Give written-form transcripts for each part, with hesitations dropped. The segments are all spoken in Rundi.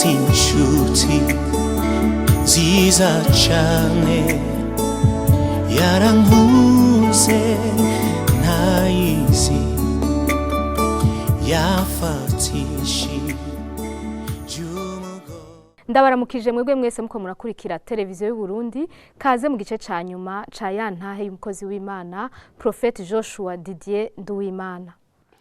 Mfise inshuti nziza cane, yarankuze ntayizi, yafatishije umugozi. Ndabaramukije mwebwe mwese muko murakurikira Televiziyo y'u Burundi. Kaze mu gice ca nyuma ca ya ntahe y'umukozi w'Imana, Prophète Joshua Didier Nduwimana.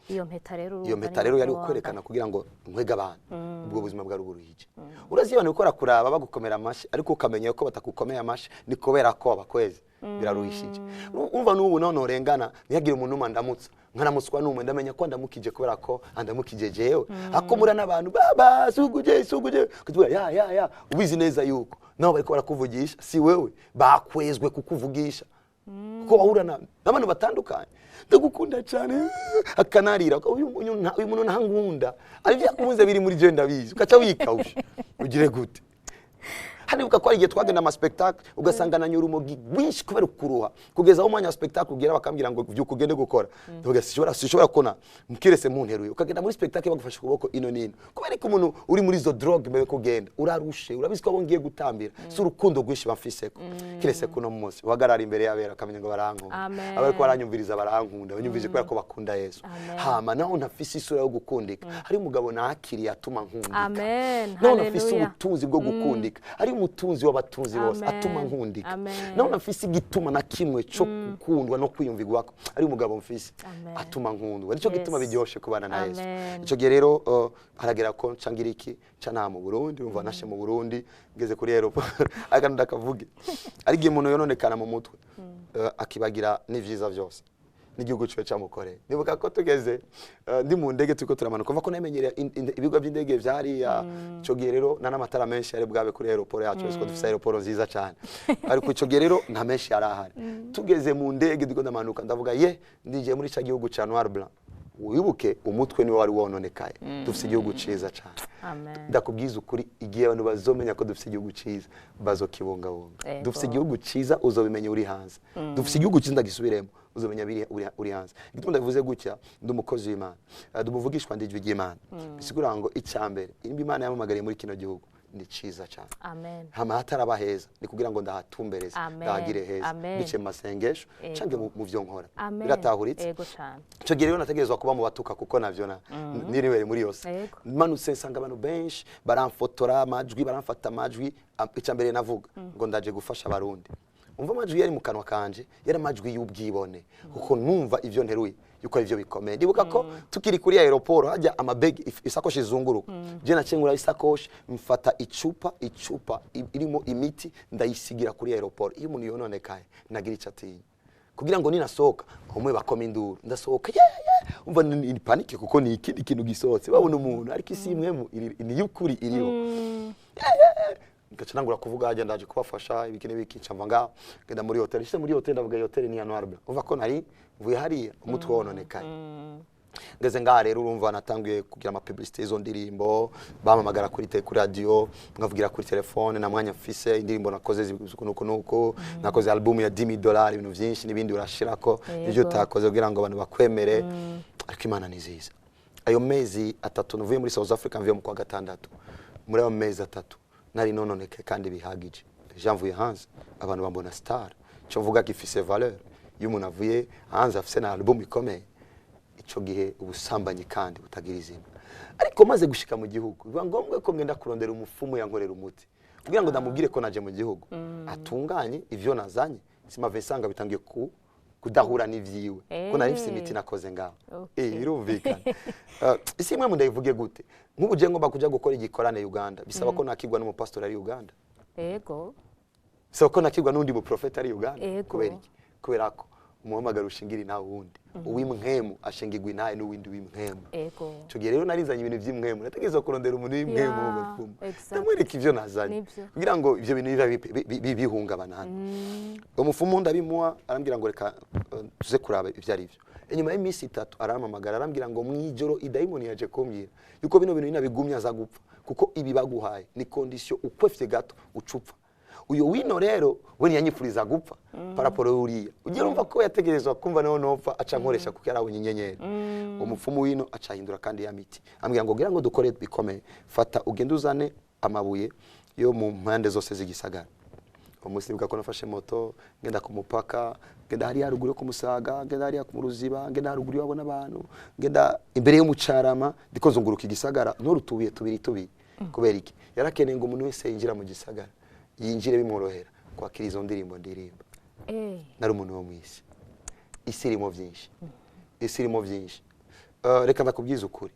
Iyo mpeta rero, Iyo urumva mpeta ni rero yari uko kwerekana kugira ngo nkwege abantu. Ubwo buzima bwari buruhije. Urazi abantu gukora kuraba bagukomera amashi, ariko ukamenya ko batagukomeye amashi ni kubera ko abakwezi biraruhishije. Umva, n'ubu none urengana, ntihagire umuntu umwe andamutsa, nkaramutswa n'umwe, ndamenya ko andamukije kubera ko andamukije jewe. Ako mura n'abantu baba suguje suguje kuvuga ya ya ya, ubizi neza yuko nabo bariko barakuvugisha si wewe, bakwezwe kukuvugisha, kuko wahura n'abantu batandukanye. Ndagukunda cyane, akanarira, uyu muntu ntankunda, ari byakunze biri muri je ndabizi, ukaca wikawusha ugire gute. Haribuka ko hari igihe twagenda ama spectacle, ugasanga nanyura urumogi rwinshi kubera ukuruha, kugeza aho umwanya wa spectacle ugera bakambwira ngo vyuka ugende gukora. Ndavuga sinshobora kubona mukirese munteruye. Ukagenda muri spectacle bagufashe ukuboko ino nino, kubera ko umuntu uri muri izo drogue mbere kugenda urarushe, urabizi ko abo ngiye gutambira si urukundo rwinshi bamfiseko, kirese kuno munsi uhagarara imbere y'abera akamenya ngo barankunda. Amen. Abariko baranyumviriza barankunda, banyumviriza kubera ko bakunda Yesu. Amen. Hama naho ntafise isura yo gukundika, hari umugabo nakiriye atuma nkundika. Amen. Naho ntafise Hallelujah. ubutunzi bwo gukundika, ari umutunzi w'abatunzi bose Amen. atuma nkundika. Amen. Naho ntafise igituma na kimwe cyo gukundwa no kwiyumvirwako, ari umugabo mfise Amen. atuma nkundwa. Nicyo gituma biryoshe kubana na Yesu. Amen. Ico gihe rero haragera ko nca ngira iki, nca ntaha mu Burundi. Urumva nashe mu Burundi, ngeze kuri aéroport, ariko ndakavuge, ari igihe umuntu yononekana mu mutwe, akibagira n'ivyiza vyose n'igihugu ciwe camukoreye. Nibuka ko tugeze, ndi mu ndege, turiko turamanuka, umva ko namenyereye ibigo by'indege vyariya. Ico gihe rero nta n'amatara menshi yari bwabe kuri aéroport yacu, ko dufise aéroport nziza cane, ariko ico gihe rero nta menshi yari ahari. Tugeze mu ndege, ndiko ndamanuka, ndavuga ye ndinjiye muri ca gihugu ca noir blanc. Wibuke umutwe niwe wari wononekaye. Dufise igihugu ciza cane. Amen. Ndakubwiza ukuri, igihe abantu bazomenya ko dufise igihugu ciza, bazokibungabunga. Dufise igihugu ciza, uzobimenya uri hanze. Dufise igihugu ciza, ndagisubiremo, uzomenya biri uri hanze. Igituma ndabivuze gutya, ndi umukozi w'Imana, ndi umuvugishwa, ndi ijwi ry'Imana. Bisigura ngo icya mbere, nimba Imana yampamagariye muri kino gihugu, ni ciza cyane. Amen. Hama hataraba heza ni kugira ngo ndahatumbereze, Amen. ndahagire heza, Amen. biciye mu masengesho canke mu vyo nkora. Amen. Biratahuritse? Ego cyane. Icyo gihe rero nategerezwa kuba mu batuka, kuko navyo na niriwere muri yose. Manutse nsanga abantu benshi baramfotora amajwi, baramfata amajwi. Icya mbere navuga ngo ndaje gufasha Abarundi. Umva, amajwi yari mu kanwa kanje yari amajwi y'ubwibone, kuko numva ivyo nteruye yuko ari byo bikomeye. Ndibuka ko tukiri kuri aéroport, hajya amabegi, isakoshi izunguruka, je nacengura isakoshi, mfata icupa irimo imiti, ndayisigira kuri aéroport. Iyo umuntu yononekaye nagira icyo atinya, kugira ngo ninasohoka umwe bakoma induru, ndasohoka yeah. Umva, ni panique, kuko ni ikindi kintu gisohotse, babona umuntu, ariko isi imwe ni y'ukuri iriho. Ngaca nangura kuvuga hajya ndaje kubafasha ibiki n'ibiki. Nca mva ngaho, ngenda muri hotel. Nshitse muri hotel, ndavuga iyo hotel ni ya noir blanc. Umva ko nari mvuye hariya umutwe wononekaye. Ngeze ngaha rero, urumva natanguye kugira ama publicité y'izo ndirimbo, bampamagara kuri radio, nkavugira kuri telefone na mwanya mfise indirimbo nakoze nuko nuko nakoze album ya $10,000, ibintu vyinshi n'ibindi urashirako ivyo utakoze kugira ngo abantu bakwemere. Ariko Imana ni nziza. Ayo mezi 3 navuye muri South Africa, mvuye mu kwa gatandatu, muri ayo mezi 3 nari nononeke kandi bihagije. Jean mvuye hanze, abantu bambona star. Icyo mvuga gifise valeur iyo umuntu avuye hanze afise na album ikomeye. Ico gihe ubusambanyi kandi butagira izina. Ariko maze gushika mu gihugu, biba ngombwa ko ngenda kurondera umufumu yankorera umuti, kugira ngo ndamubwire ko naje mu gihugu, atunganye ivyo nazanye, simave nsanga bitangiye ku kudahura n'ivyiwe, ko nari mfise imiti nakoze ngaho. Birumvikana. Isi imwe mu ndayivuge gute? Nk'ubu je ngomba kuja gukora igikorane Uganda, bisaba ko nakigwa n'umupastori ari Uganda, bisaba ko nakigwa n'undi muprofeti ari Uganda. Kubera iki? Kubera ko umuhamagaro ushingira nawe wundi uw'imwemu ashingirwa inahe n'uwindi w'imwemu. Icyo gihe rero narizanye ibintu by'imwemu, nategerezwa kurondera umuntu w'imwemu mu bapfumu, ndamwereka ivyo nazanye, kugira ngo ivyo bintu biba bihungabana hano. Umufumu ndabimuha, arambwira ngo reka tuze kuraba ivyo ari byo. Inyuma y'iminsi 3 arampamagara, arambwira ngo mwijoro idayimoni yaje kumbwira yuko bino bintu ninabigumya aza gupfa, kuko ibi baguhaye ni condition, ukwefye gato ucupfa. Uyo wino rero we ntiyanyifuriza gupfa par rapport uriya ugiye, urumva ko yategerezwa kumva nawe nopfa aca nkoresha, kuko yarabonye inyenyeri. Umupfumu wino aca ahindura kandi ya miti, ambwira ngo ngira ngo dukore bikomeye, fata ugende uzane. amabuye yo mu mpande zose z'igisagara. Umunsi nibuka ko nafashe moto ngenda ku mupaka, ngenda hariya haruguru yo ku Musaga, ngenda hariya ku Ruziba, ngenda haruguru iwabo n'abantu, ngenda imbere yo Mucarama, ndiko nzunguruka igisagara ntorutubuye tubiri tubiri. Kubera iki? Yarakeneye ngo umuntu wese yinjira mu gisagara yinjire bimworohera kwakira izo ndirimbo ndirimba. Nari umuntu wo mu isi. Isi irimo byinshi, isi irimo byinshi. Reka ndakubwiza ukuri,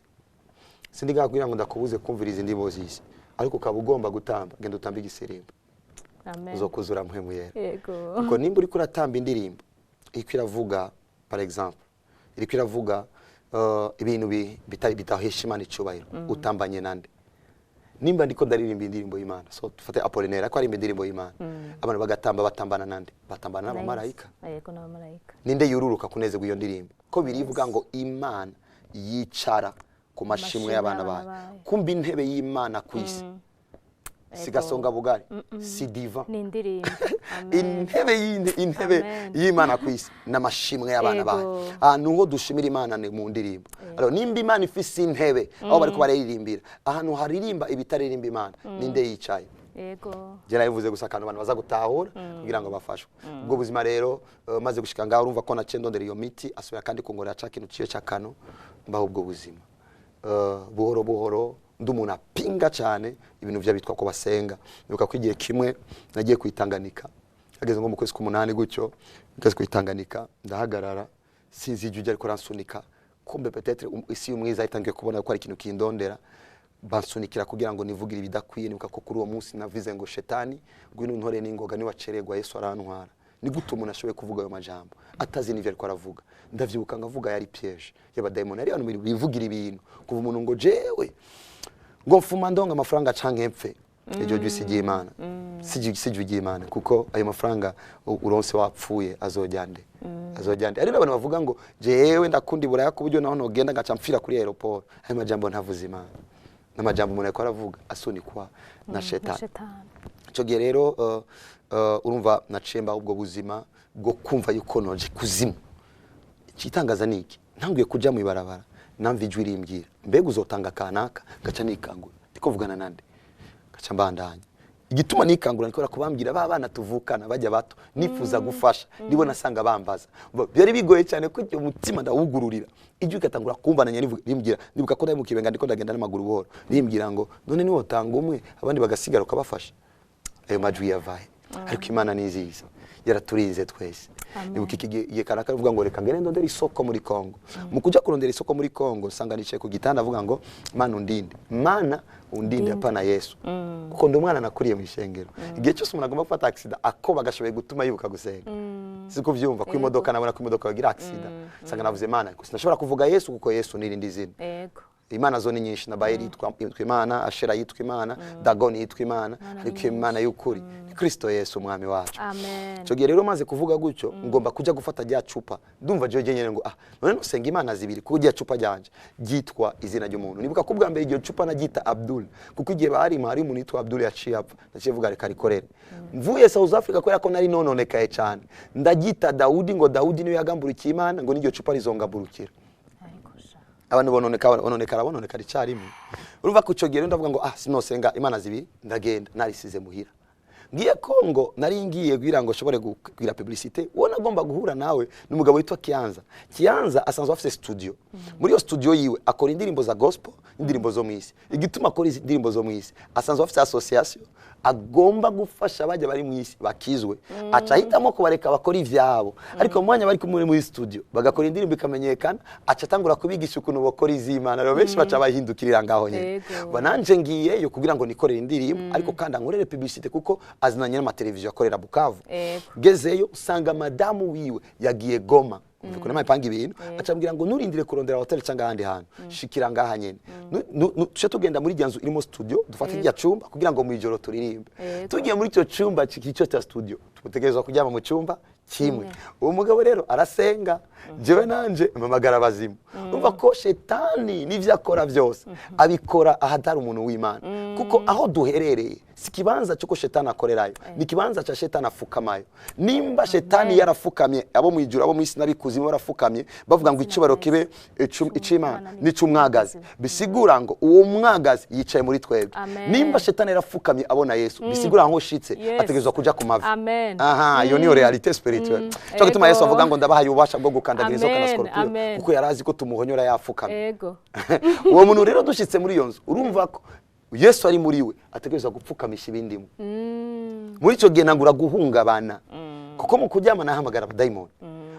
sindi ngaha kugira ngo ndakubuze kumviriza indirimbo z'isi, ariko ukaba ugomba gutamba, genda utambe igisirimba. Amen. Uzokuzura mpwemu yera. Yego. Kuko nimba uriko uratamba indirimbo iriko iravuga, par exemple, iriko iravuga ibintu bitari bitahesha Imana icubahiro, utambanye nande? Nimba ndiko ndaririmba indirimbo y'Imana, so dufate Apollinaire ariko aririmba indirimbo y'Imana, abantu bagatamba, batambana nande? Batambana n'abamarayika. Yego, n'abamarayika. Ninde yururuka kunezerwa iyo ndirimbo? Ko birivuga ngo Imana yicara ku mashimwe y'abana bayo. Kumva intebe y'Imana ku isi si gasonga bugari, si diva. Ni indirimbo. Amen. Intebe intebe Amen. y'Imana ku isi n'amashimwe y'abana bayo. Ahantu ho dushimira Imana ni mu ndirimbo. Alors nimba Imana ifise intebe aho bariko bararirimbira, ahantu haririmba ibitaririmba Imana, ninde yicaye? Yego. Je nabivuze gusa akantu abantu baza gutahura kugira ngo bafashwe. Ubwo buzima rero, maze gushika ngaho, urumva ko naciye ndondera iyo miti, asubira kandi kungorera ca kintu ciyo c'akano, mbaho ubwo buzima. Buhoro buhoro ndi umuntu apinga cyane ibintu vy'abitwa ko basenga. Nibuka ko igihe kimwe nagiye kwitanganika, hageze nko mu kwezi k'umunani gutyo, ngeze kwitanganika ndahagarara, sinzi ijwi ariko ransunika, kumbe peut-être isi y'umwiza itangiye kubona ko ari ikintu kindondera, bansunikira kugira ngo nivugire ibidakwiye. Nibuka ko kuri uwo munsi navuze ngo: "Shetani, ngwino untore n'ingoga, niwacererwa Yesu arantwara." Ni gute umuntu ashoboye kuvuga ayo majambo atazi n'ivyo ariko aravuga? Ndavyibuka ngavuga yari piège y'abadayimoni. Ari abantu bivugira ibintu, kuva umuntu ngo: "Jewe ngo mfuma ndonga amafaranga canke mpfe." Iryo jwi si iry'Imana, si ijwi ry'Imana, kuko ayo mafaranga uronse wapfuye azojya nde? Azojya nde? Hari n'abantu bavuga ngo: "Jewe ndakunda iburaya ku buryo naho nogenda ngaca mpfira kuri aéroport." Ayo majambo ntavuze Imana, n'amajambo umuntu ariko aravuga asunikwa na shetani. Shetani. Icyo gihe rero urumva naciye mbaho ubwo buzima bwo kumva yuko noje kuzimu. Ikitangaza ni iki? Ntanguye kuja mu ibarabara, namva ijwi rimbwira: "Mbega uzotanga kanaka?" Ngaca nikangura, ndiko vugana nande? Ngaca mbandanya. Igituma nikangura nikora kubambwira ba bana tuvukana bajya bato nifuza gufasha, nibo nasanga bambaza. Byari bigoye cyane ko iryo mutima ndawugururira, ijwi rigatangura kumbananya rimbwira. Ndibuka ko nari mu Kibenga, ndiko ndagenda n'amaguru buhoro, rimbwira ngo: "None niwotanga umwe abandi bagasigara ukabafasha?" Ayo majwi yavahe? Ariko Imana ni nziza, yaraturinze twese. Nibuka iki gihe kanaka avuga ngo: "Reka ngende ndondere isoko muri Kongo." Mu kuja kurondera isoko muri Kongo, nsanga nicaye ku gitanda avuga ngo: "Mana undinde, Mana undinde, hapana Yesu," kuko ndi umwana nakuriye mu ishengero. Igihe cyose umuntu agomba gufata accident, akoba agashoboye gutuma yibuka gusenga, siko vyumva ko imodoka, nabona ko imodoka yagira accident, nsanga navuze Mana, sinashobora kuvuga Yesu kuko Yesu ni irindi zina. Imana zo ni nyinshi, na Bayeli yitwa Imana, Ashera yitwa Imana, Dagoni yitwa Imana, ariko Imana y'ukuri ni Kristo Yesu umwami wacu. Amen. Icyo gihe rero maze kuvuga gutyo, ngomba kujya gufata rya cupa, ndumva jewe nyene ngo: "Ah, none nusenga imana zibiri?" Kuko rya cupa ryanje ryitwa izina ry'umuntu. Nibuka ko ubwa mbere iryo cupa naryita Abdul, kuko igihe barima hari umuntu yitwa Abdul yaciye apfa. Naciye vuga: "Reka rikorere." Mvuye South Africa, kubera ko nari nononekaye cyane, ndaryita Dawudi, ngo Dawudi niwe yagamburikiye Imana, ngo n'iryo cupa rizongamburukira. Ariko sha. Abantu bononeka, bononekara, bononekara icyarimwe. Urumva ko icyo gihe rero ndavuga ngo: "Ah, sinosenga imana zibiri." Ndagenda narisize muhira, ngiye Kongo, nari ngiye kugira ngo nshobore kugira publicité. Uwo nagomba guhura nawe ni umugabo witwa Kianza. Kianza asanzwe afite studio. Muri iyo studio yiwe akora indirimbo za gospel, indirimbo zo mu isi. Igituma akora izi ndirimbo zo mu isi, asanzwe afite association agomba gufasha bajya bari mu isi bakizwe, aca ahitamo kubareka bakora ivyabo, ariko mu mwanya bari kumwe muri studio bagakora indirimbo ikamenyekana, aca atangura kubigisha ukuntu bakora iz'Imana. Rero benshi baca bahindukirira ngaho nyene. Yego. Ba nanje ngiyeyo kugira ngo nikorere indirimbo, ariko kandi ankorere publicité kuko azinanye n'amateleviziyo akorera Bukavu. Yego. Ngezeyo usanga madamu wiwe yagiye Goma. Umva ukuntu ipanga ibintu, acambwira ngo: "Nurindire kurondera hotel cyangwa ahandi hantu, shikira ngaha nyene. Tuce tugenda muri irya nzu irimo studio, dufate irya cumba kugira ngo mu ijoro turirimbe." Yego. Tugiye muri icyo cumba cyo cya studio, tutegerezwa kuryama mu cyumba kimwe. Uwo mugabo rero arasenga, jewe nanje mpamagara abazimu. Urumva ko shetani n'ivyo akora byose abikora ahatari umuntu w'Imana, kuko aho duherereye Si kibanza cyuko shetani akorerayo, ni kibanza cya shetani afukamayo. Nimba shetani yarafukamye, abo mu ijuru, abo mu isi n'abikuzimu barafukamye, bavuga ngo icyubahiro kibe ic'Imana n'ic'umwagazi, bisigura ngo uwo mwagazi yicaye muri twebwe. Nimba shetani yarafukamye abona Yesu, bisigura ngo shitse ategerezwa kuja ku mavi. Aha, iyo niyo réalité spirituelle. Cyo gituma Yesu avuga ngo ndabahaye ububasha bwo gukandagira inzoka na scorpion, kuko yarazi ko tumuhonyora yafukamye. Uwo muntu rero dushitse muri iyo nzu, urumva ko Yesu ari muri we, ategerezwa gupfukamisha ibindimo. Muri icyo gihe nangura guhungabana, kuko mu kuryama nahamagara abadayimoni,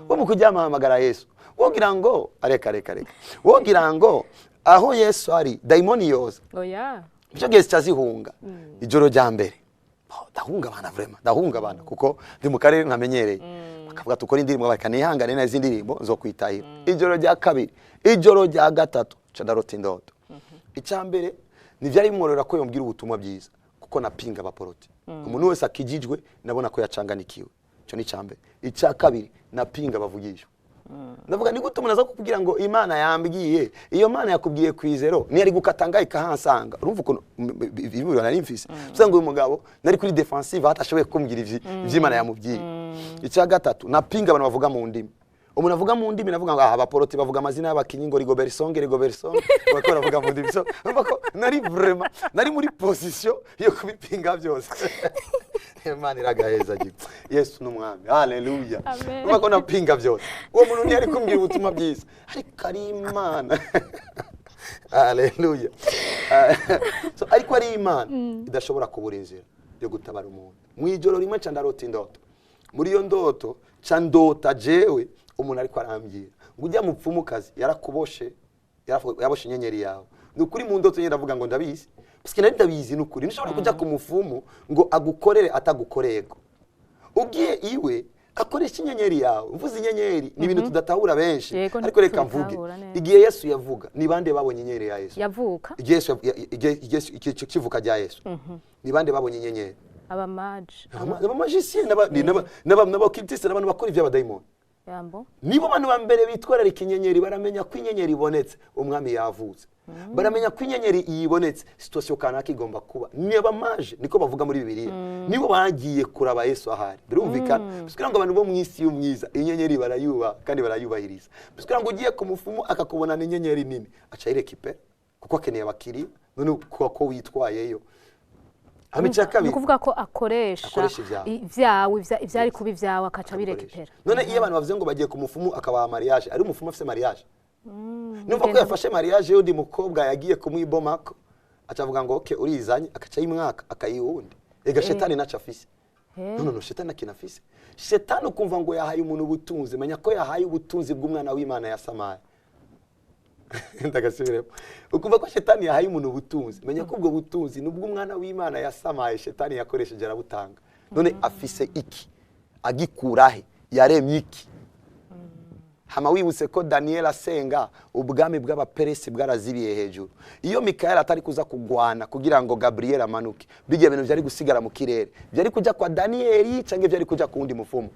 wo mu kuryama ahamagara Yesu. Wogira ngo areka reka reka, wogira ngo aho Yesu ari dayimoni yoza. Oya. Icyo gihe zicazihunga. Ijoro rya mbere, oh, ndahungabana vraiment, ndahungabana kuko ndi mu karere ntamenyereye. Bakavuga tukora indirimbo, baka nihangane neza, indirimbo zo kwitahira. Ijoro rya kabiri, ijoro rya gatatu, ca ndarota indoto. Icya mbere ntibyari bimworera ko yombwira ubutumwa bwiza, kuko napinga abaporoti. Umuntu wese akijijwe nabona ko yacanganikiwe, icyo ni icya mbere. Icya kabiri, napinga abavugishwa. Ndavuga ni gute umuntu aza kukubwira ngo Imana yambwiye? Iyo Mana yakubwiye ku izero ntiyari gukata ikahansanga. Urumva ukuntu ibiburo nari mfise, bivuze ngo uyu mugabo nari kuri defensive, atashoboye kumbwira ivy'Imana yamubwiye. Icya gatatu, napinga abantu bavuga mu ndimi. Umuntu avuga mu ndimi, navuga ngo aha abaporoti bavuga amazina y'abakinyi, ngo Rigobert Rigobert, bako baravuga mu ndimi. So urumva ko nari vraiment nari muri position yo kubipinga byose. Imana iragaheza gipfa, Yesu n'umwami, haleluya. Amen. Urumva ko napinga byose. Uwo muntu ntiyari kumbwira ubutumwa bwiza, ariko ari Imana, haleluya. So, ariko ari Imana idashobora kubura inzira yo gutabara umuntu. Mu ijoro rimwe nca ndarota indoto. Muri iyo ndoto nca ndota jewe umuntu ariko arambwira ngo ujya mupfumukazi yarakuboshe, yaboshe inyenyeri yawe. Ni ukuri, mu ndoto nyine ndavuga ngo ndabizi, parce nari ndabizi. Ni ukuri, ntushobora kujya ku mufumu ngo agukorere atagukorego. Ugiye iwe akoresha inyenyeri yawe. Mvuze inyenyeri ni ibintu tudatahura benshi, ariko reka mvuge. Ntitubitahura neza. Igihe Yesu yavuga, ni bande babonye inyenyeri ya Yesu? Yavuka. Igihe Yesu igihe kivuka rya Yesu, ni bande babonye inyenyeri? Abamaji. Abamagicien n'abaoccultiste n'abantu bakora iby'abadayimoni. Yambo. Nibo bantu ba mbere bitwararika inyenyeri. Baramenya ko inyenyeri ibonetse umwami yavutse, baramenya ko inyenyeri iyibonetse situation kanaka igomba kuba. Ni abamaje, niko bavuga muri Bibiliya, nibo bagiye kuraba Yesu ahari. Birumvikana kugira ngo abantu bo mu isi y'umwiza inyenyeri barayubaha kandi barayubahiriza. Kugira ngo ugiye ku mufumu akakubonana inyenyeri nini, aca yirekipe kuko akeneye abakiriya. None ko witwayeyo hama icya Ni kabiri, ukuvuga ko akoresha Akoresha ibyawe. Ibyawe, ivyari kuba ibyawe akaca abirekipera. None iyo abantu bavuze ngo bagiye ku mufumu akabaha mariage, ari umufumu afise mariage, numva ko Bigenda yafashe mariage y'undi mukobwa yagiye kumwibomako, aca avuga ngo okay, urizanye, akaca yimwaka akayiha uwundi. Ega shetani naco afise. No, no, no, shetani akintu afise. Shetani ukumva ngo yahaye umuntu ubutunzi, menya ko yahaye ubutunzi bw'umwana w'Imana ya Samayi. Ndagasubiremo: ukumva ko shetani yahaye umuntu ubutunzi, menya ko ubwo butunzi ni ubw'umwana w'Imana yasamaye, shetani yakoresheje arabutanga. None afise iki? Agikurahe? Yaremye iki? Hama wibutse ko Daniel asenga, ubwami bw'Abaperesi bwarazibiye hejuru. Iyo Mikayeli atari kuza kugwana kugira ngo Gabriel amanuke, bijya bintu byari gusigara mu kirere, byari kujya kwa Daniyeli cyangwa byari kujya ku wundi mufumu?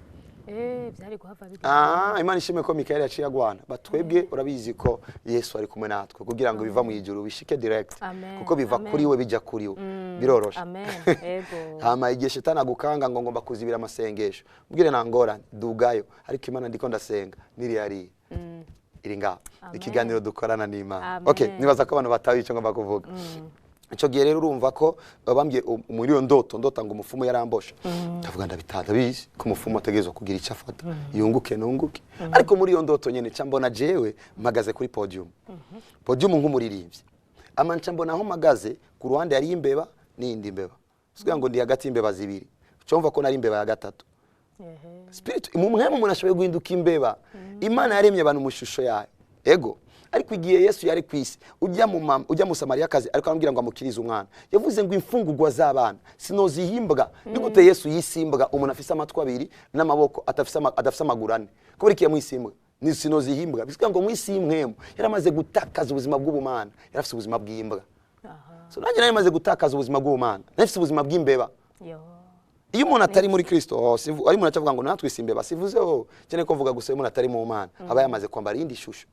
Byari guhava bigenda. Ah, Imana ishimwe ko Mikayeli yaciye agwana. Batwebwe urabizi ko Yesu ari kumwe natwe kugira ngo biva mu ijuru bishike direct. Amen. Kuko biva Amen. kuri we bijya kuri we, biroroshe. Amen, ego. Hama igihe shetani agukanga ngo ngomba kuzibira amasengesho, mbwire nta ngorane, dugayo, ariko Imana ndiko ndasenga niriya iri ngaha. Amen. Ikiganiro dukorana n'Imana. Amen. Okay, nibaza ko abantu batawe icyo ngomba kuvuga. Icyo gihe rero urumva ko bambwiye muri iyo ndoto, ndota ngo umufumu yaramboshe. Ndavuga ndabitaha, ndabizi ko umufumu ategerezwa kugira icyo afata, yunguke nunguke. Ariko muri iyo ndoto nyene nca mbona jewe mpagaze kuri podium, podium nk'umuririmbyi. Ama nca mbona aho mpagaze ku ruhande hari imbeba n'iyindi mbeba, sikugira ngo ndi hagati y'imbeba zibiri, cyumva ko nari imbeba ya gatatu. Spirit mu mwemu, umuntu ashoboye guhinduka imbeba. Imana yaremye abantu mu ishusho yayo, ego. Ariko igihe Yesu yari ku isi, ujya mu mama, ujya mu Samariyakazi, ariko aramubwira ngo amukirize umwana, yavuze ngo imfungurwa z'abana sinozihimbwa. Ni gute Yesu yisimbwa? Umuntu afise amatwi abiri n'amaboko, adafise amaguru ane, kubera iki yamwisimbwa? Ni sinozihimbwa, bisiga ngo mwisi y'imwemu yaramaze gutakaza ubuzima bw'ubumana, yarafise ubuzima bw'imbwa. So nanjye nari maze gutakaza ubuzima bw'ubumana, nari mfise ubuzima bw'imbeba. Yo. Iyo umuntu atari muri Kristo, ari umuntu acavuga ngo natwe imbeba, sivuze ho cyane ko mvuga gusa iyo umuntu atari mu Mana aba yamaze kwambara iyindi shusho.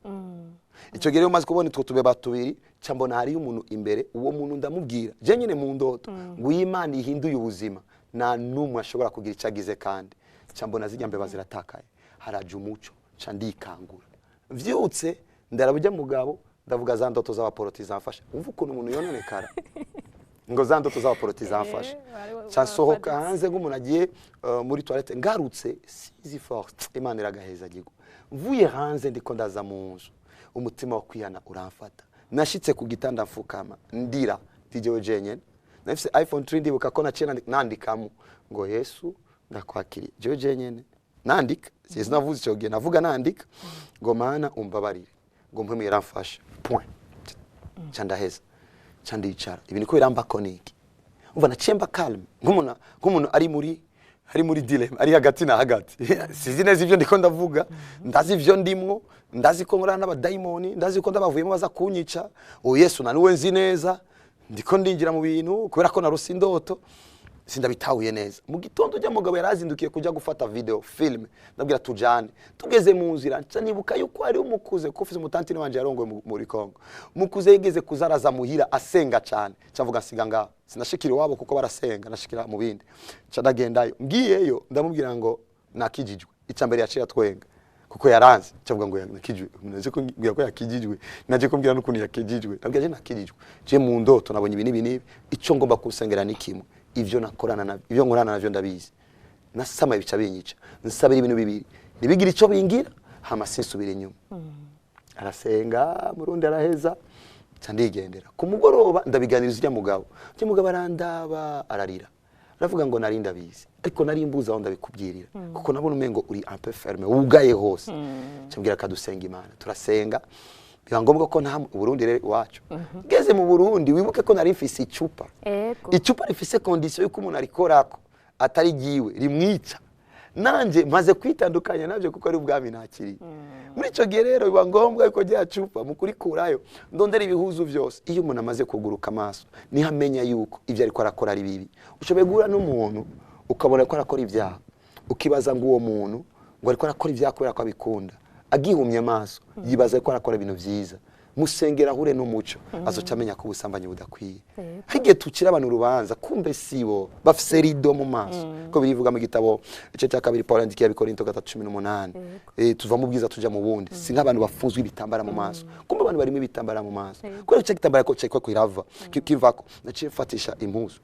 Icyo gihe rero maze kubona utwo tubeba tubiri, ca mbona hariyo umuntu imbere. Uwo muntu ndamubwira je nyine mu ndoto ngo iyo Imana ihinduye ubuzima nta n'umwe ashobora kugira icyo agize, kandi ca mbona zirya mbeba ziratakaye, haraje umuco, ca ndikangura. Mvyutse ndaraba ujya mugabo, ndavuga za ndoto z'abaporoti zamfasha. Umva ukuntu umuntu yononekara, ngo za ndoto z'abaporoti zamfasha. Ca nsohoka hanze nk'umuntu agiye muri toilette, ngarutse sizi force, Imana iragaheza gigo. Mvuye hanze ndiko ndaza mu nzu, umutima wo kwihana uramfata. Nashitse ku gitanda mfukama ndira, ndijewe jenyene. Nafise iPhone 3, ndibuka ko naciye nandikamo ngo Yesu ndakwakiriye, jewe jenyene nandika. Sinzi navuze icyo gihe, navuga nandika ngo Mana umbabarire, ngo mpwemu yaramfasha, point. Ca ndaheza, ca ndicara. Ibi niko birambako niki, umva naciye mba calme nk'umuntu ari muri dilemme, ari hagati na hagati. Sizi neza ivyo ndiko ndavuga, ndazi ivyo ndimwo, ndazi ko nkorana n'abadayimoni, ndazi ko ndabavuyemo baza kunyica. Uwo Yesu na niwe nzi neza, ndiko ndinjira mu bintu kubera ko narose indoto, sindabitahuye neza. Mu gitondo ujya mugabo yarazindukiye kujya gufata video film, ndabwira tujane. Tugeze mu nzira nca nibuka yuko ari umukuze, kuko ufise umutantine wanje yarongoye muri Kongo. Mukuze yigeze kuzaraza muhira asenga cyane, cavuga nsiga ngaho, sinashikira iwabo kuko barasenga, nashikira mu bindi. Nca ndagendayo, ngiyeyo ndamubwira ngo nakijijwe. Icya mbere yaciye atwenga kuko yaranze, cavuga ngo nakijijwe. Naje kumbwira ko yakijijwe, naje kumbwira n'ukuntu yakijijwe. Nabwira je nakijijwe, je mu ndoto nabonye ibi n'ibi n'ibi, ico ngomba kusengera ni kimwe, ivyo nakorana navyo, ivyo nkorana navyo ndabizi. Nasama ibica binyica, nsabira ibintu bibiri nibigira ico bingira, hama sinsubira inyuma. Arasenga murundi araheza, nca ndigendera. Ku mugoroba ndabiganiriza ujya mugabo, ujya mugabo arandaba ararira, aravuga ngo nari ndabizi ariko nari mbuze aho ndabikubwirira, kuko nabona umengo uri un peu fermé, wugaye hose. Cyambwira kadusenga Imana, turasenga. Biba ngombwa ko nta Burundi rero iwacu. Ngeze mu Burundi, wibuke ko nari mfise icupa, icupa rifise condition yuko umuntu arikorako atari giwe rimwica. Nanje maze kwitandukanya navyo kuko ari ubwami nakiriye. Muri ico gihe rero biba ngombwa yuko rya cupa mu kurikurayo ndondera ibihuzu vyose. Iyo umuntu amaze kuguruka amaso niho amenya yuko ivyo ariko arakora ari bibi. Ushoboye guhura n'umuntu ukabona ko arakora ibyaha, ukibaza ngo uwo muntu ngo ariko arakora ibyaha kubera ko abikunda. Agihumye amaso yibaza ko arakora ibintu vyiza. Musengera ahure n'umuco, azoca amenya ko ubusambanyi budakwiye. Hige tukira abantu urubanza, kumbe sibo bafise rido mu maso, ko birivuga mu gitabo ice cya kabiri Paul yandikiye Abikorinto 3:18. Tuva mu bwiza tuja mu bundi, si nk'abantu bafunzwe ibitambara mu maso, kumbe abantu barimo ibitambara mu maso kubera icyo gitambara ko cyiko kirava kivako. Naciye mfatisha impuzu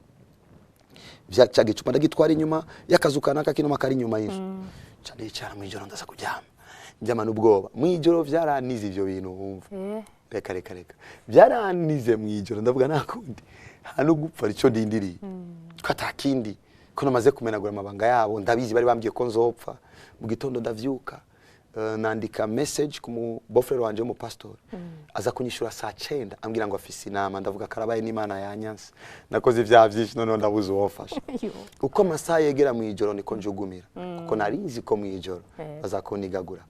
vya cya gicupa, ndagitwara inyuma y'akazu kanaka kino kari inyuma y'inzu. Nca ndicara mw'ijoro, ndaza kuryama, ndyama n'ubwoba mw'ijoro. Vyaranize ivyo bintu wumva. Reka reka reka, byaranize mw'ijoro. Ndavuga nta kundi, nta no gupfa icyo ndindiriye, ko atakindi, ko namaze kumenagura amabanga yabo, ndabizi bari bambwiye ko nzopfa. Mu gitondo ndavyuka, nandika message ku mu beau-frère wanje w'umupastori, aza kunyishura saa 9, ambwira ngo afise inama. Ndavuga karabaye n'Imana yanyanse, nakoze ibyaha byinshi, noneho ndabuze uwofasha. Uko amasaha yegera mu ijoro niko njugumira, kuko nari nzi ko mu ijoro bazakunigagura.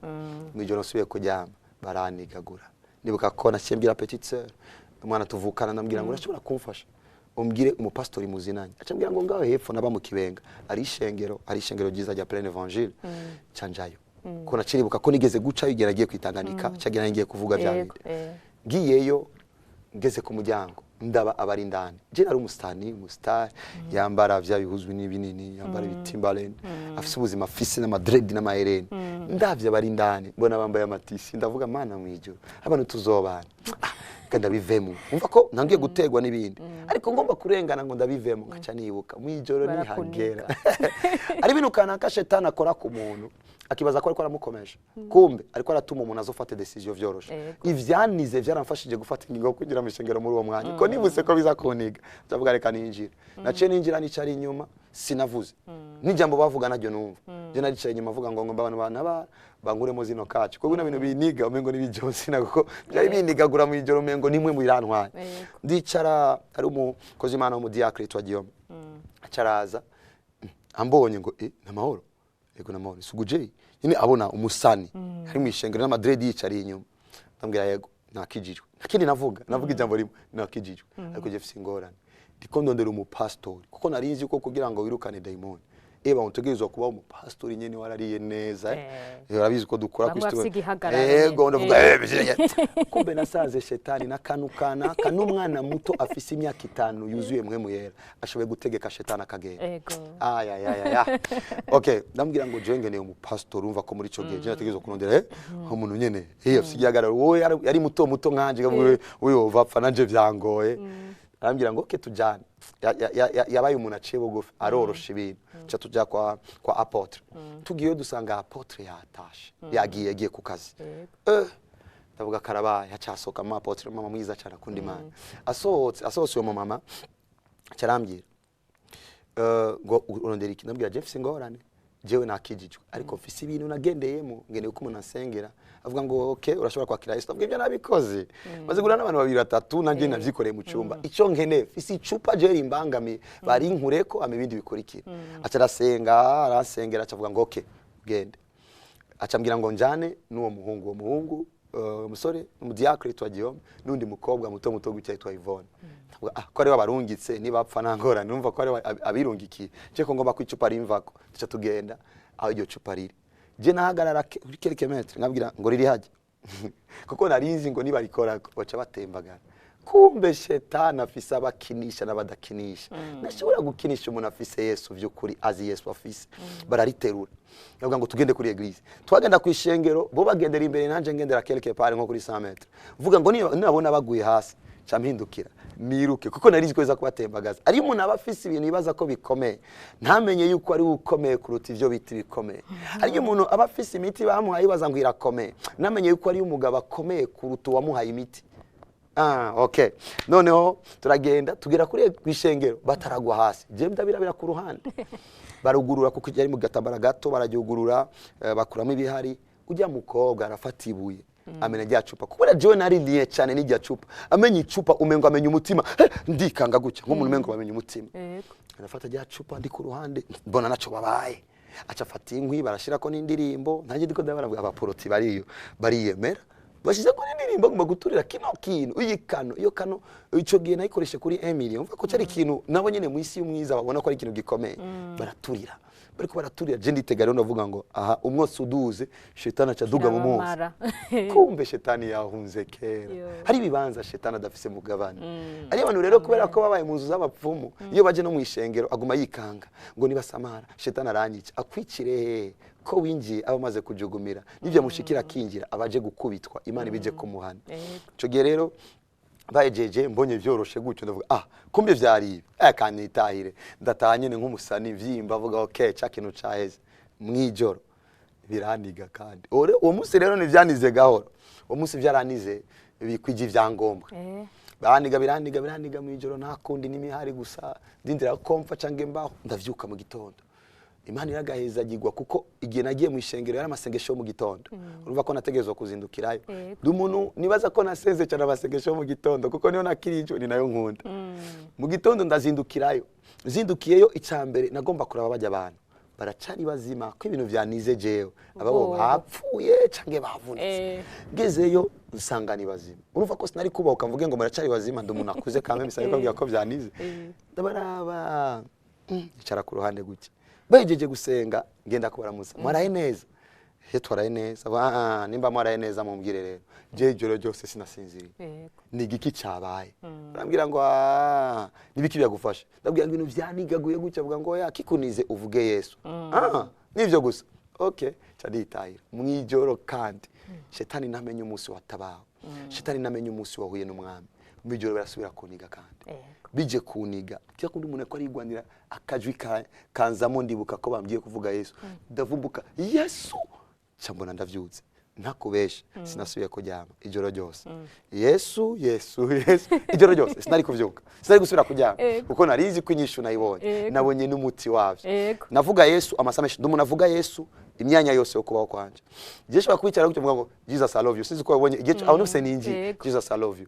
Mu ijoro nsubiye kuryama baranigagura. Nibuka ko naciye mbwira petite sœur, umwana tuvukana, ndambwira ngo urashobora kumfasha umbwire umupastori muzinanye? Acambwira ngo ngaho hepfo naba mu Kibenga ari ishengero ryiza rya Pleine Évangile. Canjayo ko naciribuka ko nigeze gucayo igihe nagiye kwitanganika, cagira ngiye kuvuga bya bindi. Ngiyeyo, ngeze ku muryango ndaba abari indani. Je nari umusitani, umusitari yambara vya bihuzwi n'ibinini, yambara ibitimbaland, afise ubuzima, afise n'amadredi n'amahereni. Ndavye abari indani mbona bambaye amatisi, ndavuga Mana mwijuru abantu tuzobana, ah, reka ndabivemo. Umva ko ntangiye gutegwa n'ibindi, ariko ngomba kurengana ngo ndabivemo, ngaca nibuka mwijoro Barakunika. nihagera. Ari ibintu kanaka shetani akora ku muntu, akibaza ko ariko aramukomeje, kumbe ariko aratuma umuntu azofata decision vyoroshe. Ivyanize vyaramfashije gufata ingingo yo kwinjira mu ishengero muri uwo mwanya, ko nibutse ko biza kuniga, ndavuga reka ninjire. Naciye ninjira, nicara inyuma, sinavuze n'ijambo bavuga naryo numva. Je naricaye inyuma avuga ngo ngomba abantu banaba bankuremo zino kacu, kuko bino bintu biniga umengo ni John kuko byari binigagura mu ijoro, umengo nimwe mu birantwaye. Ndicara, ari umukozi w'Imana w'umudiakre yitwa Guillaume, acaraza ambonye ngo eh, namahoro? Yego namahoro. Suguje nyine abona umusani ari mu ishengero n'amadredi yicariye inyuma. Ndambwira yego nakijijwe, nakindi navuga ijambo rimwe, nakijijwe, ariko je mfise ingorane, ndiko ndondera umupastori, kuko nari nzi ko kugira ngo wirukane dayimoni Eba utegerezwa kuba umupastori nyene warariye neza. Urabizi ko dukora Bamwe kuri bafise igihagararo Yego, nyene. ndavuga bizeye. Kumbe nasanze shetani n'akantu kana n'umwana muto afise imyaka 5 yuzuye Mpwemu Yera ashoboye gutegeka shetani akagenda. Ay ay ay ay. Okay, ndambwira ngo jewe ngeneye umupastori, urumva ko muri ico gihe je nategerezwa kurondera umuntu nyene afise igihagararo, wowe yari muto muto nkanje, kavuga uyu wova apfa nanje vyangoye. Arambwira ngo okay, tujane. Yabaye umuntu aciye bugufi, arorosha ibintu. Ca tuja kwa apôtre. Tugiyeyo dusanga apôtre yatashe, yagiye ku kazi. Ndavuga karabaye, hacasohoka mama apôtre, mama mwiza cyane akunda Imana. Asohotse uwo mama carambwira ngo urondera iki? Ndabwira je mfise ingorane, jewe nakijijwe ariko mfise ibintu nagendeyemo, ngeneye uko umuntu ansengera. Avuga ngo okay, urashobora kwakira Yesu. Ndavuga ibyo nabikoze maze guhura n'abantu babiri batatu, nanjye navyikoreye mu cyumba. Icyo nkeneye, mfise icupa je rimbangamiye, barinkureko ama ibindi bikurikira. Aca arasenga, arasengera, aca avuga ngo okay, gende. Aca ambwira ngo njane n'uwo muhungu, uwo muhungu umusore umudiakre yitwa Guillaume, n'undi mukobwa muto muto gutya yitwa Yvonne. Ndavuga ah, ko ari abarungitse nibapfa nta ngorane, numva ko ari abirungikiye, je ko ngomba ko icupa rimvako. Tuca tugenda aho iryo cupa riri, je nahagarara kuri quelques mètres, nkabwira ngo riri hajya, kuko narizi ngo nibarikorako baca batembagara. Kumbe shetani afise abakinisha n'abadakinisha. Ntashobora gukinisha umuntu afise Yesu vy'ukuri, azi Yesu afise. Barariterura, ndavuga ngo tugende kuri église. Twagenda ku ishengero, bo bagendera imbere, nanje ngendera quelque part nko kuri 100 mètres, vuga ngo nibabona baguye hasi ca mpindukira niruke, kuko narizi ko biza kubatembagaza. Ariyo umuntu aba afise ibintu yibaza ko bikomeye, ntamenye yuko ari we ukomeye kuruta ivyo bita ibikomeye. Ariyo umuntu aba afise imiti bamuhaye yibaza ngo irakomeye, ntamenye yuko ari umugabo akomeye kuruta uwamuhaye imiti. Ah, okay. Noneho turagenda tugera kuri kwishengero bataragwa hasi. Je ndabirabira ku ruhande. Barugurura kuko yari mu gatambara gato, barajyugurura bakuramo ibihari. Ujya mukobwa arafata ibuye, amena rya cupa, kubera jewe nari liye cyane n'irya cupa, amenya icupa umengo amenya umutima. Ndikanga gutya nk'umuntu umengo bamenya umutima. Arafata rya cupa, ndi ku ruhande mbona naco babaye, aca afata inkwi barashirako n'indirimbo. Nanjye ndiko ndabara abaporoti bariyo bariyemera, bashize ko n'indirimbo ngomba guturira kino kintu, iyi kano, iyo kano ico gihe nayikoreshe kuri 1 million, umva ko cyari ikintu nabo nyene mu isi y'umwiza babona ko ari ikintu gikomeye. Baraturira, bariko baraturira, je nditega rero ndavuga ngo aha umwotsi uduze, shetani aca aduga mu mwotsi. Kirabamara. Kumbe shetani yahunze kera. Yo. Hari ibibanza shetani adafise mugabane. Ari abantu rero kubera ko babaye mu nzu z'abapfumu, iyo baje no mu ishengero aguma yikanga ngo nibasamara shetani aranyica. Akwicire hehe ko winjiye aba amaze kujugumira? N'ibyo amushikira akinjira abaje gukubitwa, Imana ibije kumuhana. Ico gihe rero bayejeje mbonye vyoroshe gutyo, ndavuga ah, kumbe vyari ibi, kanitahire. Ndataha nyene nk'umusani vyimba, avuga okay, ca kintu caheze. Mwijoro biraniga kandi ore uwo munsi rero ntivyanize gahoro, uwo munsi vyaranize bikwije ivyangombwa. Biraniga, biraniga, biraniga mwijoro, nta kundi n'imihari gusa ndindira ko mpfa cange mbaho. Ndavyuka mu gitondo, Imana iragahezagirwa, kuko igihe nagiye mu ishengero yari amasengesho yo mu gitondo, urumva ko nategerezwa kuzindukirayo. Ndi umuntu nibaza ko nasenze cyane amasengesho yo mu gitondo, kuko niyo nakirijo, ni nayo nkunda. Mu gitondo ndazindukirayo, zindukiyeyo, icya mbere nagomba kuraba bajya abantu baracari bazima, ko ibintu vyanize jewe ababo Ubwoba. bapfuye canke bavunitse. Ngezeyo nsanga ni bazima. Urumva ko sinari kubahuka mvuge ngo muracari bazima, ndi umuntu akuze kamwe misari kubabwira ko vyanize. Ndabaraba, icara ku ruhande gutya, bahejeje gusenga ngenda kubaramutsa, mwaraye neza? He, twaraye neza. Ah, nimba mwaraye neza mumbwire rero, je ijoro ryose sinasinziriye. Ni igiki cyabaye? Barambwira ngo "Ah, nibiki byagufasha?" Ndabwira ngo ibintu vyanigaguye gutya. Avuga ngo ya kikunize uvuge Yesu. Ah, nivyo gusa, okay, ca nditahira mwijoro. Kandi shetani ntamenye umunsi watabawe, shetani ntamenye umunsi wahuye n'umwami. Mwijoro barasubira kuniga kandi. Bije kuniga cya kundi umuntu ko arigwanira, akajwi kanzamo, ndibuka ko bambwiye kuvuga Yesu, ndavumbuka Yesu, ca mbona ndavyutse. Ntakubesha, sinasubiye kuryama ijoro ryose. Yesu, Yesu, Yesu ijoro ryose, sinari kuvyuka, sinari gusubira kuryama, kuko narizi ko inyishu nayibonye. Nabonye n'umuti wavyo. Navuga Yesu amasaha menshi, ndi umuntu avuga Yesu imyanya yose yo kubaho kwanje. Je shobora kwicara gutyo mvuga ngo "Jesus, I love you." Sinzi ko wabonye igihe aho nose ninjiye. "Jesus, I love you,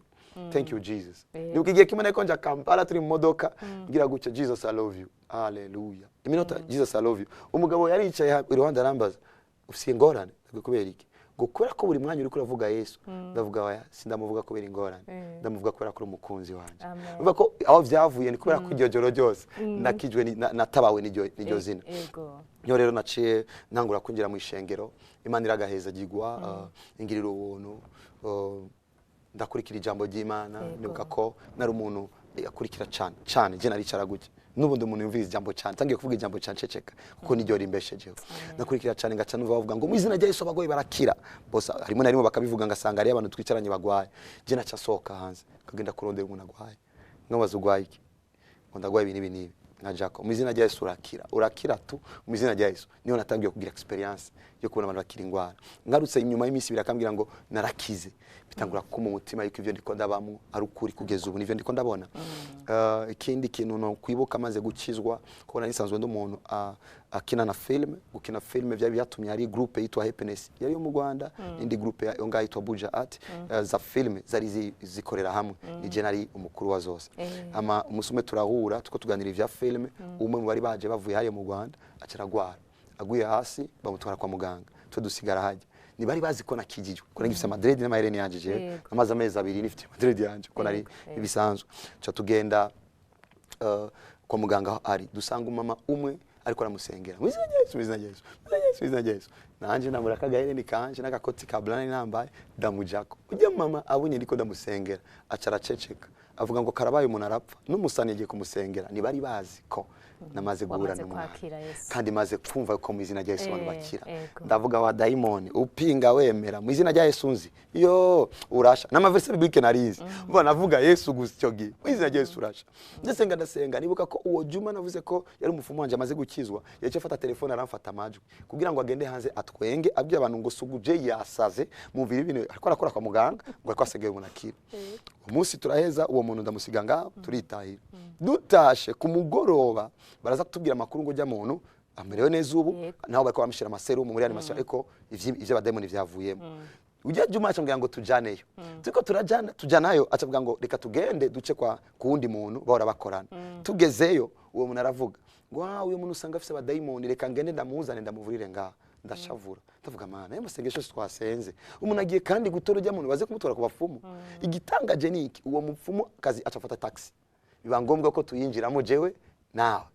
thank you Jesus." Nibuka igihe kimwe nariko nja Kampala, turi mu modoka, ngira gutya "Jesus, I love you, haleluya", iminota "Jesus, I love you". Umugabo yari yicaye iruhande arambaza, "Ufise ingorane?" Ndabwira, "Kubera iki?" Ngo kubera ko buri mwanya uriko uravuga Yesu. Ndavuga: "Oya, sindamuvuga kubera ingorane, ndamuvuga kubera ko uri umukunzi wanje." Amen. Urumva ko aho vyavuye ni kubera ko iryo joro ryose nakijwe natabawe n'iryo zina. Niyo rero naciye ntangura kwinjira mu ishengero. Imana iragaheza gigwa, ingirira ubuntu, ndakurikira ijambo ry'Imana. Nibuka ko nari umuntu akurikira cyane cyane. Je naricara gutya, n'ubundi umuntu yumviriza ijambo cyane, tangiye kuvuga ijambo cyane ceceka, kuko niryo rimbeshejeho. Nakurikira cyane, ngaca numva bavuga ngo: "Mu izina rya Yesu abagwayi barakira." Bose harimo na rimwe bakabivuga, ngasanga hariyo abantu twicaranye bagwaye. Je naca sohoka hanze, nkagenda kurondera umuntu agwaye, nkabaza: "Ugwaye iki?" Ngo: "Ndagwaye ibi n'ibi n'ibi." Nkajako: "Mu izina rya Yesu urakira, urakira tu, mu izina rya Yesu." Niho natangiye kugira experience yo kubona abantu bakira indwara. Ngarutse inyuma y'iminsi 2, akambwira ngo narakize. Bitangura kuma umutima yuko ivyo ndiko ndabamwo ari ukuri. Kugeza ubu nivyo ndiko ndabona. Ikindi kintu no kwibuka, maze gukizwa, kubona nisanzwe ndi umuntu akina na film. Gukina film byari byatumye hari groupe yitwa Happiness yari yo mu Rwanda, n'indi groupe yo ngaho yitwa Buja Art. Za film zari zikorera hamwe, ni je nari umukuru wa zose. Ama umunsi umwe turahura, tuko tuganira ivya film. Umwe mu bari baje bavuye hariya mu Rwanda aca aragwara, aguye hasi bamutwara kwa muganga, twe dusigara hajya. Ntibari bazi ko nakijijwe, ko nagifise amadredi n'amahereni yanje jewe. Amaze amezi 2 nifite amadredi yanje, ko nari ibisanzwe. Ca tugenda kwa muganga aho ari, dusanga umama umwe ariko aramusengera: "Mu izina rya Yesu, mu izina rya Yesu, mu izina rya Yesu, mu izina rya Yesu." Nanje nambura akagahereni kanje n'agakoti ka brand nambaye, ndamujako. Ujya mama abonye ndiko ndamusengera, aca araceceka, avuga ngo: "Karabaye, umuntu arapfa n'umusani yagiye kumusengera." Ntibari bazi ko namaze guhura Wamaze n'umwana kwakira Yesu. kandi maze kumva ko mu izina rya Yesu abantu bakira. Ndavuga: "Wa dayimoni upinga wemera, mu izina rya Yesu nzi yo urasha." N'amaverse biblique narizi, mva navuga Yesu gusa icyo gihe: "Mu izina rya Yesu urasha." Ndasenga, ndasenga. Nibuka ko uwo Juma navuze ko yari umufumu wanje, amaze gukizwa, yaciye afata telefone aramfata amajwi kugira ngo agende hanze atwenge, abwiye abantu ngo: "Suguje yasaze, mumvira ibintu ariko arakora kwa muganga, ngo ariko asengera umuntu akira." Umunsi turaheza, uwo muntu ndamusiga ngaho, turitahira. Dutashe ku mugoroba, baraza kutubwira amakuru ngo ujya muntu amerewe neza ubu, naho bariko bamushyira amaserumu muri animation, ariko ivy'abademoni vyavuyemo. Ujya Juma acambwira ngo tujaneyo. Turiko turajana, tujanayo, acavuga ngo: "Reka tugende duce kwa kuwundi muntu bahora bakorana." Tugezeyo, uwo muntu aravuga ngo: "Ah, uyu muntu usanga afise abadayimoni, reka ngende ndamuzane ndamuvurire ngaha." Ndashavura, ndavuga: "Mana, ayo masengesho yose twasenze, umuntu agiye kandi gutora ujya muntu baze kumutora ku bapfumu." Igitangaje ni iki? Uwo mupfumu kazi aca afata taxi, biba ngombwa ko tuyinjiramo jewe nawe.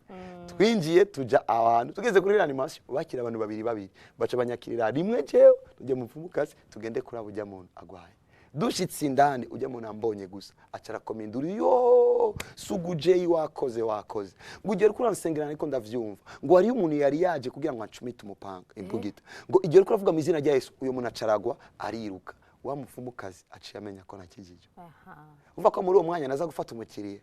Twinjiye tuja ahantu, tugeze kuri réanimation bakira abantu babiri babiri, baca banyakirira rimwe jewe, tujya mu mupfumu kazi, tugende kuri abo ujya muntu agwaye. Dushitse indani, ujya muntu ambonye gusa aca arakoma induru: "Yo, sugujeyi, wakoze, wakoze!" Ngo igihe uriko uransengera ariko ndavyumva ngo hariyo umuntu yari yaje kugira ngo ancumite umupanga imbugita, ngo igihe uriko uravuga mu izina rya Yesu, uyo muntu acaragwa ariruka. Wa mupfumukazi aciye amenya ko nakijije. Uva ko muri uwo mwanya naza gufata umukiriya,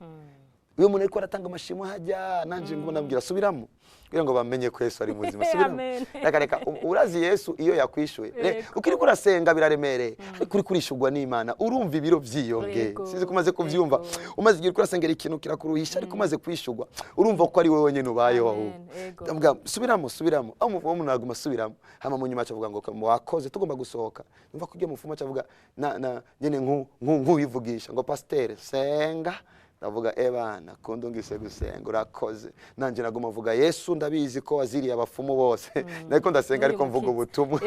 uyu muntu ariko aratanga amashimwe hajya, nanje ngo ndabwira: "Subiramo kugira ngo bamenye ko Yesu ari muzima, subiramo." Amen. Reka reka, urazi Yesu iyo yakwishuye. Ukiri kurasenga biraremereye, ariko uri kurishurwa n'Imana urumva ibiro vyiyongeye. Sinzi ko umaze kuvyumva. Umaze igihe uriko urasengera ikintu kirakuruhisha, ariko umaze kwishurwa urumva ko ari wowe wenyine ubayeho Amen. ahubwo. Ndavuga: "Subiramo, subiramo." Aho umufumu umuntu aguma asubiramo, hama mu nyuma acavuga ngo: "Wakoze, tugomba gusohoka." Numva ko ibyo mufumu acavuga na nyene nk'uwivugisha ngo: "Pasiteri, senga." Ndavuga: "Ebana kundi ngise gusenga, urakoze." Nanje naguma mvuga Yesu, ndabizi ko waziriye abafumu bose. Nariko ndasenga ariko mvuga ubutumwa.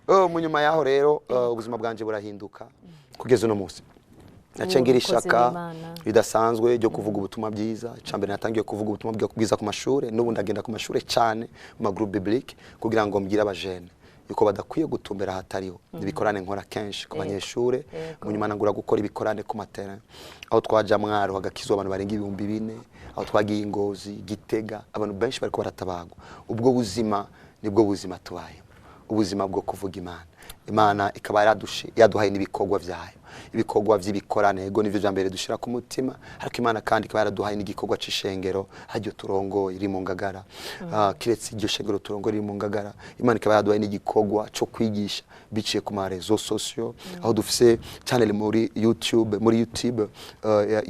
Oh, mu nyuma yaho rero ubuzima bwanje burahinduka kugeza uno munsi. Naciye ngira Umukozi ishaka w'Imana. ridasanzwe ryo kuvuga ubutumwa bwiza. Icambere, natangiye kuvuga ubutumwa bwiza ku mashure. N'ubu ndagenda ku mashure cyane, mu magroupe biblique, kugira ngo mbwire abajene yuko badakwiye gutumbera ahatariho. Ibikorane nkora kenshi ku banyeshure. Mu nyuma nangura gukora ibikorane ku materrain, aho twaja Mwaro hagakizwa abantu barenga 4000, aho twagiye i Ngozi, Gitega, abantu benshi bariko baratabagwa. Ubwo buzima nibwo buzima tubayemo, ubuzima bwo kuvuga Imana. Imana ikaba yaduhaye n'ibikorwa vyayo, ibikorwa vy'ibikorane. Yego, nivyo vya mbere dushira ku mutima, ariko Imana kandi ikaba yaraduhaye n'igikorwa c'ishengero haryo turongoye iri mu Ngagara. Kiretse iryo shengero turongoye riri mu Ngagara, Imana ikaba yaraduhaye n'igikorwa co kwigisha biciye ku ma réseaux sociaux, aho dufise channel muri YouTube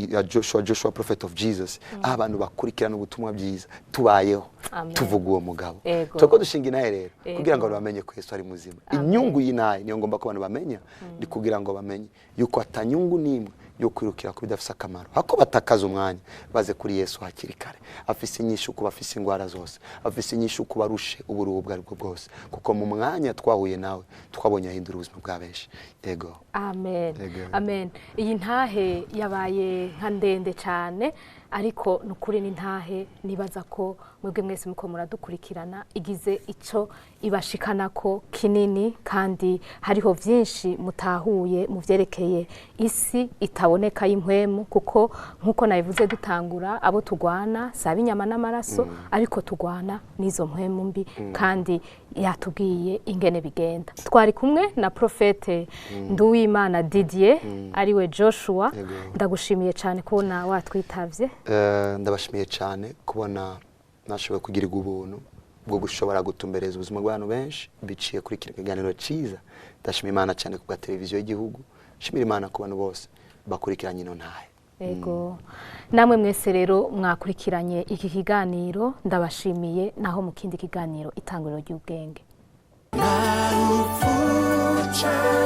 ya Joshua Prophet of Jesus, aho abantu bakurikirana ubutumwa bwiza tubayeho Amen. tuvuga uwo mugabo. Turiko dushinga inahe rero kugira ngo abantu bamenye ko Yesu ari muzima. Inyungu y'inahe niyo ngomba ko abantu bamenya, ni kugira ngo bamenye yuko atanyungu n'imwe. yo kwirukira ku bidafise akamaro, hako batakaza umwanya, baze kuri Yesu hakiri kare. Afise inyishu ku bafise ingwara zose, afise inyishu ku barushe uburuhu ubwo aribwo bwose, kuko mu mwanya twahuye nawe twabonye ahindura ubuzima bwa benshi. Yego. Amen. Yego. Amen. Iyi ntahe yabaye nka ndende cyane, ariko ni ukuri ni ntahe nibaza ko mwebwe mwese muko muradukurikirana igize icyo ibashikana ko kinini, kandi hariho byinshi mutahuye mu byerekeye isi itaboneka y'impwemu, kuko nk'uko nabivuze dutangura, abo tugwana si ab'inyama n'amaraso, ariko tugwana n'izo mpwemu mbi, kandi yatubwiye ingene bigenda. Twari kumwe na Prophète Nduwimana Didier, ariwe Joshua. Yego. Ndagushimiye cyane kubona watwitavye. Ndabashimiye cyane kubona nashoboye kugirirwa ubuntu bwo gushobora gutumbereza ubuzima bw'abantu benshi biciye kuri kino kiganiro cyiza. Ndashima Imana cyane ku bwa televiziyo y'igihugu, shimira Imana ku bantu bose bakurikiranye ino ntahe. Ego, namwe mwese rero mwakurikiranye iki kiganiro, ndabashimiye. Naho mu kindi kiganiro, Itanguriro ry'Ubwenge. Nta rupfu.